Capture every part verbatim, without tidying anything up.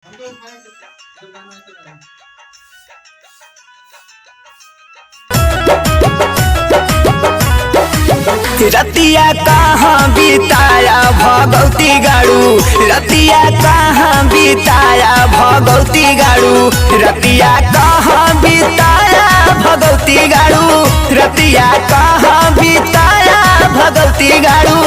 हम तो भाई, जब गाना है तो गाना। रतिया कहाँ बिताया भगौती गाड़ू, रतिया कहाँ बिताया भगौती गाड़ू, रतिया कहाँ बिताया भगौती गाड़ू, रतिया कहाँ बिताया भगौती गाड़ू,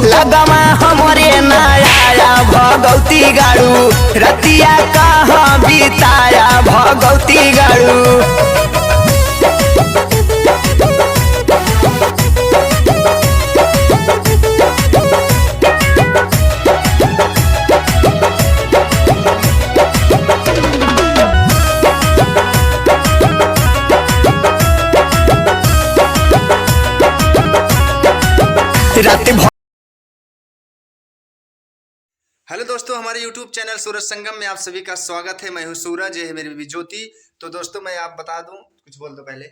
लगमा हमरे ना आया भगौती गाड़ू, रतिया कहाँ बिताया भगौती गाड़ू। रात भर हेलो दोस्तों, हमारे YouTube चैनल सूरज संगम में आप सभी का स्वागत है। मैं हूं सूरज, ये है मेरी बीबी ज्योति। तो दोस्तों, मैं आप बता दूं, कुछ बोल दो पहले।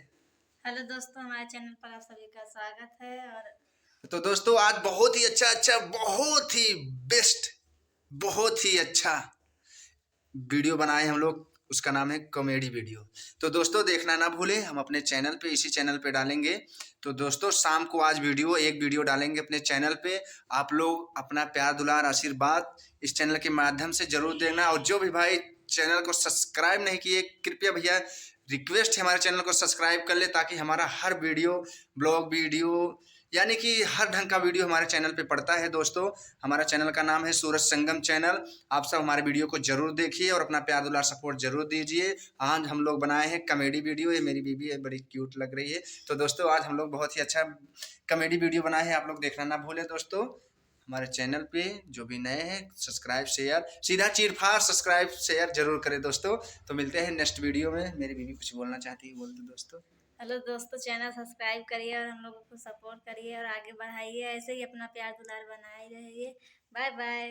हेलो दोस्तों, हमारे चैनल पर आप सभी का स्वागत है। और तो दोस्तों, आज बहुत ही अच्छा, अच्छा, बहुत ही बेस्ट, बहुत ही अच्छा वीडियो बनाए हम लोग, उसका नाम है कॉमेडी वीडियो। तो दोस्तों, देखना ना भूलें, हम अपने चैनल पे, इसी चैनल पे डालेंगे। तो दोस्तों, शाम को आज वीडियो, एक वीडियो डालेंगे अपने चैनल पे। आप लोग अपना प्यार, दुलार, आशीर्वाद इस चैनल के माध्यम से जरूर देना। और जो भी भाई चैनल को सब्सक्राइब नहीं किए, कृपया भैया रिक्वेस्ट है, हमारे चैनल को सब्सक्राइब कर ले, ताकि हमारा हर वीडियो, ब्लॉग वीडियो, यानी कि हर ढंग का वीडियो हमारे चैनल पे पड़ता है। दोस्तों, हमारा चैनल का नाम है सूरज संगम चैनल। आप सब हमारे वीडियो को जरूर देखिए और अपना प्यार दुलार सपोर्ट जरूर दीजिए। आज हम लोग बनाए हैं कॉमेडी वीडियो। ये मेरी बीबी है, बड़ी क्यूट लग रही है। तो दोस्तों, आज हम लोग बहुत ही अच्छा कॉमेडी वीडियो बनाए हैं, आप लोग देखना ना भूलें दोस्तों। हमारे चैनल पे जो भी नए हैं, सब्सक्राइब, शेयर, सीधा चीरफाड़ सब्सक्राइब शेयर जरूर करें दोस्तों। तो मिलते हैं नेक्स्ट वीडियो में। मेरी बीबी कुछ बोलना चाहती है, बोल दो दोस्तों। हेलो दोस्तों, चैनल सब्सक्राइब करिए और हम लोगों को सपोर्ट करिए और आगे बढ़ाइए। ऐसे ही अपना प्यार दुलार बनाए रहिए। Bye bye.